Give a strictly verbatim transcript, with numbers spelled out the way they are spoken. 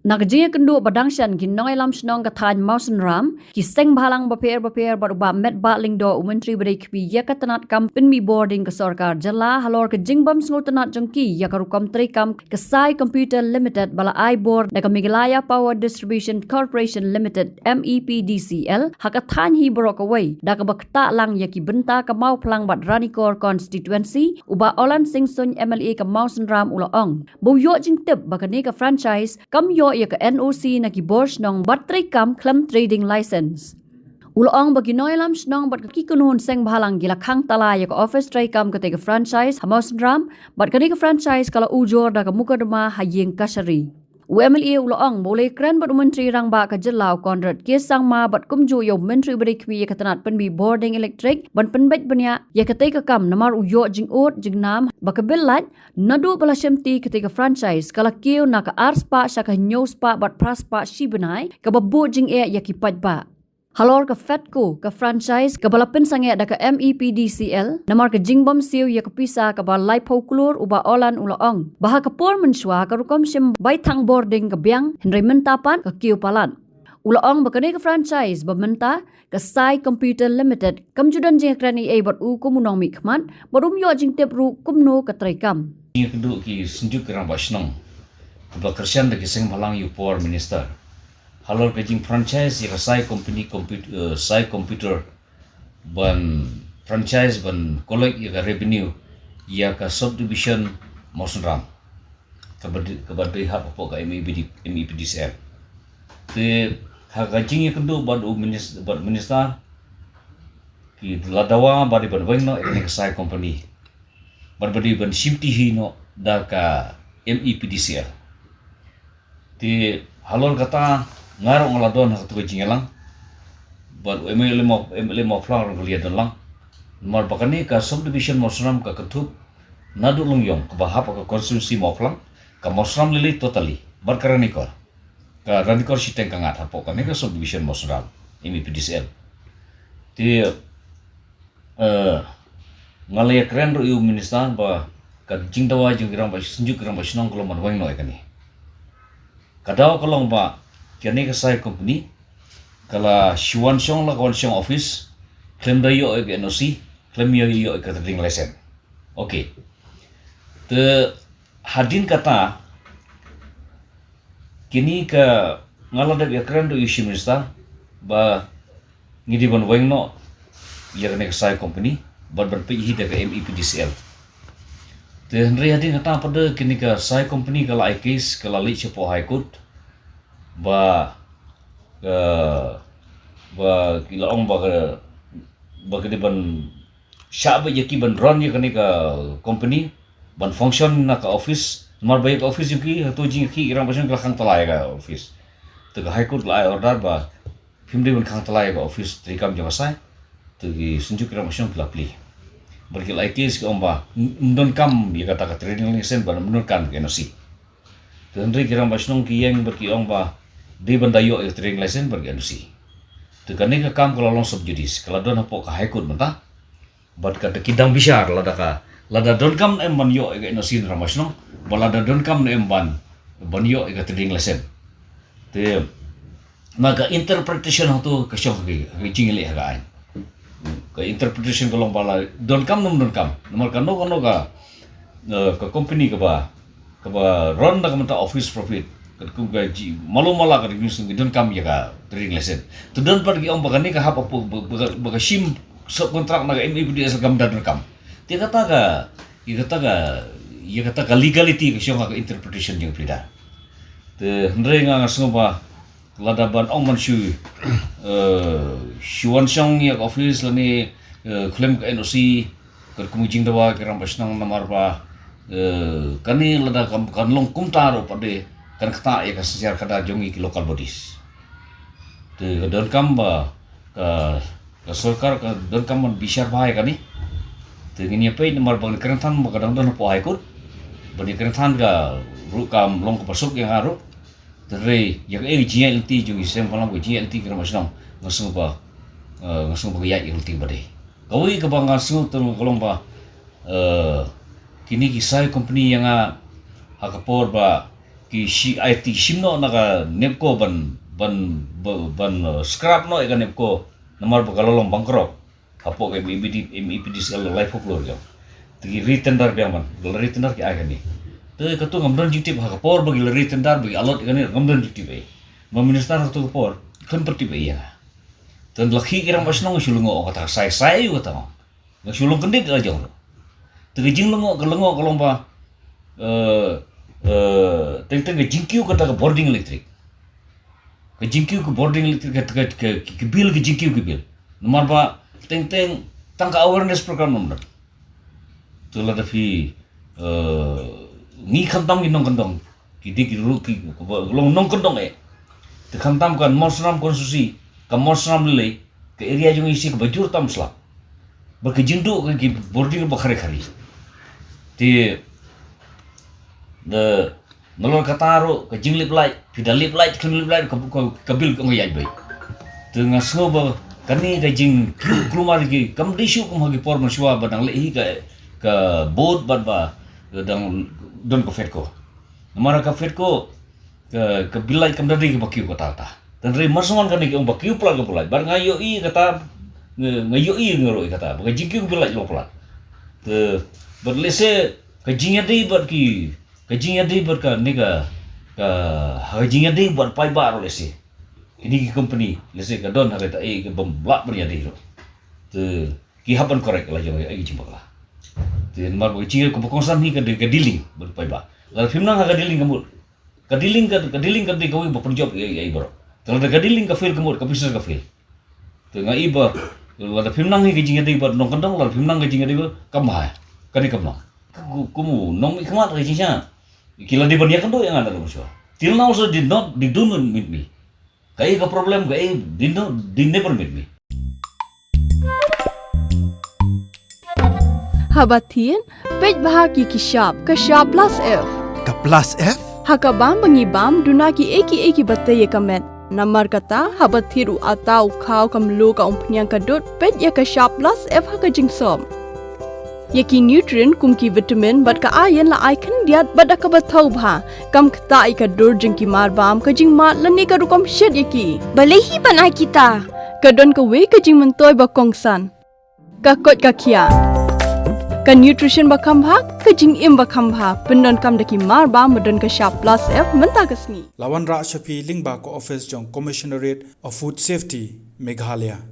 Na ka jingïakynduh ba dang shen, ki nongïalam shnong ka thaiñ Mawsynram, ki seng bhalang bapher bapher bad u Bah Metbah Lyngdoh, u Myntri ba dei kmie ïa ka tnat kam pynmih bor ding ka sorkar jylla, halor ka jingbym sngewtynnat jong ki ïa ka rukom treikam ka Sai Computer Limited ba la ai bor da ka Meghalaya Power Distribution Corporation Limited, M E P D C L, ha ka thaiñ hi baroh kawei, da kaba ktah lang ïa ki bynta ka Mawphlang bad Ranikor constituency. U Bah Orland Singh Suin, M L A ka Mawsynram, u la ong ba u ïoh jingtip ba kane ka franchise kam ïoh ïa ka N O C na ki bor shnong bad treikam khlem trading license. U la ong ba ki nongïalam shnong bad ki kynhun seng bhalang ki la khang tala ïa ka office treikam kata ka franchise ha Mawsynram, bad kane ka franchise ka la ujor da ka mukotduma ha ïing kashari. U M L A u la ong ba u la kren bad u Myntri Rangbah ka jylla u Conrad K Sangma bad kumjuh ïa u Myntri ba dei kmie ïa ka tnat pynmih bor ding elektrik ban pynbeit bniah ïa kata ka kam, namar u ïoh jingud jingnam ba ka bill light naduh ba la shimti kata ka franchise ka la kiew na ka arspah sha ka hynñiewspah bad phraspah shi bnai, kaba buh jingeh ïa ki paidbah. Halor ka FETCO, ka franchise kaba la pynsangeh da ka M E P D C L namar ka jingbym siew ïa ka pisa kaba laiphew klur, u Bah Orland u la ong ba ha ka por mynshuwa ka rukom shim bai thang bor ding ka biang, hynrei mynta pat ka kiew palat. U la ong ba kane ka franchise ba mynta ka Sai Computer Limited kam ju don jingkren ei ei bad u kum u nongmihkhmat, bad um ïoh jingtip ruh kumno ka treikam. Ïa kynduh ki synjuk ki rangbah shnong kaba kyrshan da ki seng bhalang ïa u por minister halor ka jing franchise ïa ka Sai Company Comput-, eh, Sai Computer ban franchise ban collect ïa ka revenue ïa ka subdivision Mawsynram kaba dei, kaba dei hap hapoh ka M E P D, M E P D C L. Te ha ka jingïakynduh bad u minis-, bad minister, ki la dawa ba dei ban weng noh ïa kane ka Sai Company bad ba dei ban shimti hi noh da ka M E P D C L. Te halor kata nga ruh nga la don ha katu ka jingïalang bad u M L A Maw-, M L A Mawphlang ruh ka la ïadon lang. Namar ba kane ka subdivision Mawsynram ka kynthup naduh Longïong kaba hap ka constituency Mawphlang, ka Mawsynram lei lei totally bad ka Ranikor. Ka Ranikor shiteng ka ngat hapoh kane ka subdivision Mawsynram, M E P D C L. Te, eh, nga la ïakren ruh ïa u minister ba ka jingdawa jong ki rangbah, synjuk ki rangbah shnong ka long ban weng noh ïa kane. Ka daw ka long ba kane ka Sai Company ka la shu wan shong, la ka wan shong office, khlem da ïoh ïa ka N O C, khlem ïoh, ïoh ïa ka trading license. Okay. Te hadien kata, kine ka, nga la dep ïakren ruh ïa u Chief Minister ba ngi dei ban weng noh ïa kane ka Sai Company bad ban peit hi da ka M E P D C L. Te hynrei hadien kata pat de kine ka Sai Company ka la ai case, ka la leit shapoh High Court ba, eh, ba ki la ong ba ka, ba ka dei ban shah beit ïa ki ban run ïa kane ka company, ban function na ka office. Namar ba ïa ka office jong ki, hato jingïakhih ki rangbah shnong ki la khang tala ïa ka office. Te ka High Court la ai order ba phim dei ban khang tala ïa ka office treikam jong ka Sai. Te ki synjuk ki rangbah shnong ki la plie. Bad ki la ai case ki ong ba ym donkam ïa kata ka trading license bad ym donkam ka N O C. Te hynrei ki rangbah shnong ki ïeng bad ki ong ba dei ban da ïoh ïa ka trading license bad ka N O C. Te kane ka kam ka la long sub judice, ka la don hapoh ka High Court mynta. Bad kata ki dang bishar lada ka, lada donkam ne em ban ïoh ïa ka N O C na rangbah shnong, bad lada donkam ne em ban, ban ïoh ïa ka trading license. Te na ka interpretation hangto ka shong ha ka, ha ka jingïaleh ha ka aiñ. Ka interpretation ka long ba la donkam ne ym donkam. Namar kano kano ka, eh, ka company kaba, kaba run da ka bynta office profit, katkum ka jingmalu mala ka jingïaseng, ki donkam ïa ka trading license. Te don pat ki ong ba kane ka hap ba, ba, ba, ba ka shim subcontract na ka M E P D C L kam da donkam. Te kata ka, ïa kata ka, ïa kata ka legality ka shong ha ka interpretation jong ka pyrda. Te hynrei nga, nga sngew ba lada ban ong ban shu, eh, shu wan shong ïa ka office lane, eh, khlem ka N O C, katkum ka jingdawa ki rangbah shnong namar ba, eh, kane lada kan, kan long kumta ruh pat de kan ktah ïa ka synshar khadar jong ngi ki local bodies. Te ka donkam ba ka, ka sorkar ka donkam ban bishar bha ïa kane. Te ngin ïa peit namar ba ngin kren than ba ka dang don hapoh High Court. Ba ngin kren than ka ruh kam long kaba suk ïa nga ruh. Te hynrei ïa kaei ka jingïaid lynti jong ngi seng bhalang, ka jingïaid lynti ki rangbah shnong, nga sngew ba, eh, nga sngew ba ka ïaid ïa ka lynti ba dei. Kawei kaba nga sngew te ka long ba, eh, kine ki Sai Company ïa nga ha ka por ba Ki shi ai ti shim noh na ka NEEPCO ban ban ban, ban uh, scrap noh ïa ka NEEPCO namar ba ka la long bankrupt. Hapoh ka M E P D, M E P D C L laiphew klur ïa. Te ki re-tender biang ban, ki la re-tender ki ai kane. Te katu ngam don jingtip ha ka por ba ki la re-tender ba ki allot ïa kane ngam don jingtip ei. Ma minister katu ka por, khlem pat tip ei ïa nga. Te la khih ki rangbah shnong shu lyngngoh kata, sai sai ïa kata. Nga shu long kyndit la jong. Te ka jinglyngngoh, ka lyngngoh ka long ba, eh, eh, teng teng ka jingkiew kata ka bording electric. Ka jingkiew ka bording electric ka, ka, ka, ka, ka bill, ka jingkiew ka bill. Namar ba teng teng tang ka awareness program nam dang. Te lada phi, eh, ngi khamtam ngi nongkyndong. Ki dei ki ruh ki, ki ba long nongkyndong eh. Te khamtam ka Mawsynram constituency, ka Mawsynram lei, ka area jong ngi shi kaba jur tam slap. Ba ka jingduh ka ki bording ba khare khare. Te da nalor kata ruh ka jinglip light, phi da lip light, khlem lip light, ka, ka, ka bill ka ong ïaid beit. Te nga sngew ba kane ka jingkiew kulmar ki, kam dei shuh kum ha ki por mynshuwa ba dang leh hi ka, ka bud bad ba dang don ka FEDCO. Namar ka FEDCO, ka, ka bill light kam da dei kaba kiew kata kata. Tang re mar shuh kane ki ong ba kiew palat ka bill light. Bad nga ïohi kata, nga, nga ïohi nga ruh kata. Ba ka jingkiew ka bill light long palat. Te, bad lehse ka jingïadei bad ki, ka jingïadei bad kane ka, ka, ha ka jingïadei bad paidbah ruh lehse. Kine ki company, lehse ka don ha kata, eh, ka bym lah ban ïadei ruh. Te, ki hap ban correct la jong, eh, ki jingbakla. Te, namar ba ka jingïadei kaba kongsan hi ka dei ka dealing bad paidbah. Lada phim nang ha ka dealing ka mut. Ka dealing ka, ka dealing ka dei kawei ba pynjop ïa, ïa, ïa baroh. Te lada ka dealing ka fail ka mut, ka business ka fail. Te nga i ba, lada phim nang hi ka jingïadei bad nongkyndong, lada phim nang ka jingïadei bad, kam bha. Kane kam nang. Ka ku, kum u nongmihkhmat ka jingshisha. Ki la dei ban ïakynduh ïa nga da ruh shuwa. Till now also did not, they don't meet me. Kaei ka problem, kaei, they don't, they never meet me. Haba thied, peit bha ki ki shap, ka shap plus F. Ka plus F? Ha ka bam ba ngi bam, duna kiei kiei kiba tei ïa ka met. Namar kata, haba thied u atta, u khaw, ka mluh, ka umphniang, ka dud, peit ïa ka shap plus F ha ka jingsop. Ïa ki nutrient kum ki vitamin bad ka iron la ai khyndiat bad da kaba thaw bha. Kam ktah ïa ka dur jong ki mar bam, ka jingmad lane ka rukom shet ïa ki. Balei hi ban ai kita? Ka don kawei ka jingmyntoi ba kongsan. Ka koit ka khiah. Ka nutrition ba kham bha, ka jingim ba kham bha. Pyndonkam da ki mar bam ba don ka shap plus F mynta ka sngi. La wanrah sha phi lyngba ka office jong Commissionerate of Food Safety, Meghalaya.